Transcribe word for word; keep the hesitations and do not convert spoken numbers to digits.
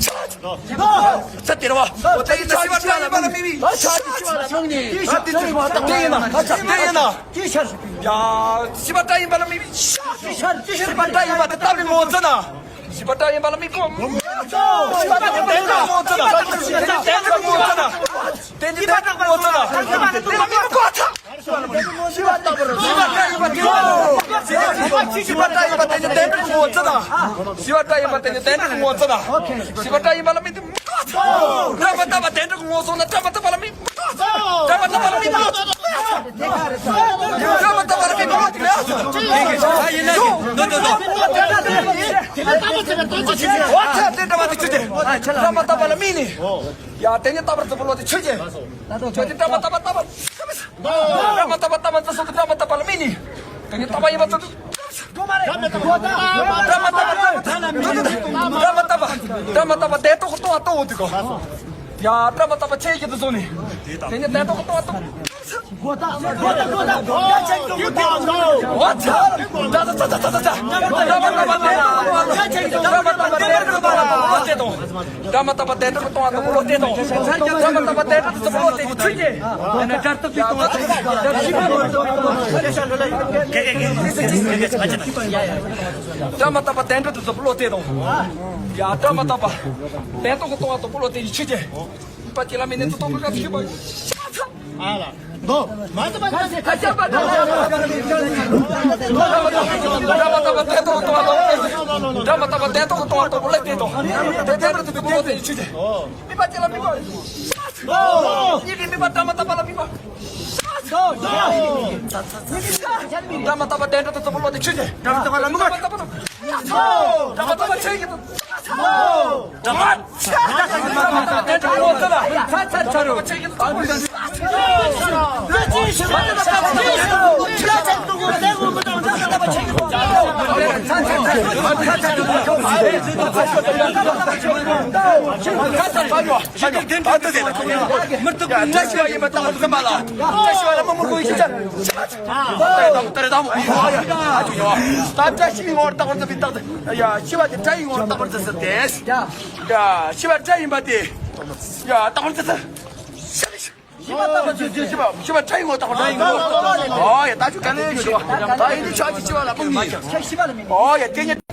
ཆ་དེ་རེད་བ། འོ་དེ་ཡིན་ན་ཤི་བ་སྒྲ་ཡིན་པ་ལ་དམིགས་པའི་ཤ་དེ་ཤི་བ་ལ་དམིགས་ནས། དེ་ཡིན་ན་དེ་ཡིན་ན། ཡ་ཤི་བ་སྒྲ་ཡིན་པ་ལ་དམིགས་པའི་ཤ། ཤི་བ་སྒྲ་ཡིན་པ་དེ་ལྟ་བུའི་ངོ་བོ་ན། ཤི་བ་སྒྲ་ཡིན་པ་ལ་དམིགས་པའི་ངོ་བོ། ཤི་བ་སྒྲ་ཡིན་པ་དེ་ལྟ་བུའི་ངོ་བོ་ན། དེ་ནི་དེ་ལྟ་བུའི་ངོ་བོ་ན། དེ་ལ་དམིགས་པའི་ངོ་བོ། ཤི་བ་སྒྲ་ཡིན་པ་དེ་ནི་དེ་ལྟ་བུའི་ངོ་བོ་ན། ཤི་བ་སྒྲ་ཡིན་པ་དེ་ནི་དེ་ལྟ་བུའི་ངོ་བོ་ན། ཤི་བ་སྒྲ་ཡིན་པ་ལ་དམིགས་ཏེ། བཀྲ་མ་དག་པ་དེ་འདྲ་གི་ངོ་བོ་ན་བཀྲ་མ་དག་པ་ལ་དམིགས། བཀྲ་མ་དག་པ་ལ་དམིགས། བཀྲ་མ་དག་པ་ལ་དམིགས། ཨ་ཡིན་ན་ཡིན་ནོ་ནོ་ནོ། འོ་ད་དེ་འདྲ་བ་དེ་ཆུ་དེ། བཀྲ་མ་དག་པ་ལ་དམིགས་ནི། ཡ་དེ་ནི་རྟག་པར་རྫོགས་པའི་བློ་དེ་ཆོས་ཅན། ཁྱོད་ཀྱིས་བཀྲ་མ་དག་པ་ལྟ་བ། བཀྲ་མ་དག་པ་ལྟ་བ་ཚོ་བཀྲ་མ་དག་པ་ལ་དམིགས་ནས། དེ་ནི་ལྟ་བ་ཡིན་པ་ཚོ། བཀྲ་མ་དག་པ་ལྟ་བ། བཀྲ་མ་དག་པ། བཀྲ་མ་དག་པ་དེ་ལྟོ་གོ་ལྟོ་བ་ལྟོ་འོ་དེ་གོ། ཡ་བཀྲ་མ་དག་པ་ཆོས་ཅན་དུ་བཟུང་ནས། དེ་ནི་དེ་ལྟོ་གོ་ལྟོ་བ་ལྟོ། བཀྲ་མ་དག་པ་དེ་ལྟོ་གོ་ལྟོ་བ་ལྟོ་བློ་གཏད་དང་། བཀྲ་མ་དག་པ་དེ་འདྲ་གི་སྟོང་བ་དང་བློ་གཏད་དང་། བཀྲ་མ་དག་པ་དེ་འདྲ་གི་སྟོང་བ་དང་བློ་གཏད་དང་། བཀྲ་མ་དག་པ་དེ་འདྲ་གི་སྟོང་བ་དང་བློ་གཏད་དང་། ཡ་བཀྲ་མ་དག་པ་དེ་འདྲ་གི་སྟོང་བ་དང་བློ་གཏད་ཀྱི་ཆོས་ཅན། མི་པ་ཅི་ལ་མི་ནི་ཏུ་སྟོང་གི་ར་ཐུག་པ། ཨ་ལ། ནོ། མ་ཏི་པ་ཏི་ཏི་ཏི་ཏི་ཏི་ཏི། བཀྲ་མ་དག་པ་དེ་ཏོག་ཏོག་ཏོག་ཏོག། བཀྲ་མ་དག་པ་དེ་ཏོག་ཏོག་ཏོག་ཏོག་ལེགས་དེ་ཏོག། དེ་དེ་རུ་དེ་ཏོག་ཏོག་དེ་ཆུ་དེ། མི་པ་ཅི་ལ་མི་པ། ཡི་གེ་མི་པ་བཀྲ་མ་དག་པ་ལ་མི་པ། བཀྲ་མ་དག་པ་དེ་ཏོག་ཏོག་ཏོག་ལེགས་དེ་ཆུ་དེ། བཀྲ་མ་དག་པ་ལ་མི་པ། བཀྲ་མ་དག་པ་ཆེ་གི་ཏོག། ཡ། ཤི་བ་དེ་བཀྲ་ཡི་ངོ་བོར་བཏགས་པར་མཛད་པའི་རྟགས་ཏེ། ཡ། ཤི་བ་དེ་བཀྲ་ཡི་ངོ་བོར་བཏགས་པར་མཛད་ཟེར་ཏེ། ཡ། ཤི་བ་བཀྲ་ཡིན་པ་དེ། ཡ། བཏགས་པར་མཛད་ཟེར། ཤི་བ་བཏགས་པར་མཛད་ཟེར། ཤི་བ་ཤི་བ་བཀྲ་ཡི་ངོ་བོར་བཏགས་པར་མཛད་ཟེར། ཨོ་ཡ། ད་ཆུ་ག་ནས་ཡོད་ཤི་བ། ད་ཡིན་དུས་ཆོག་གི་ཤི་བ་ལ་དཔུང་ཡིན། ཨོ་ཡ། དེ་ཉིད།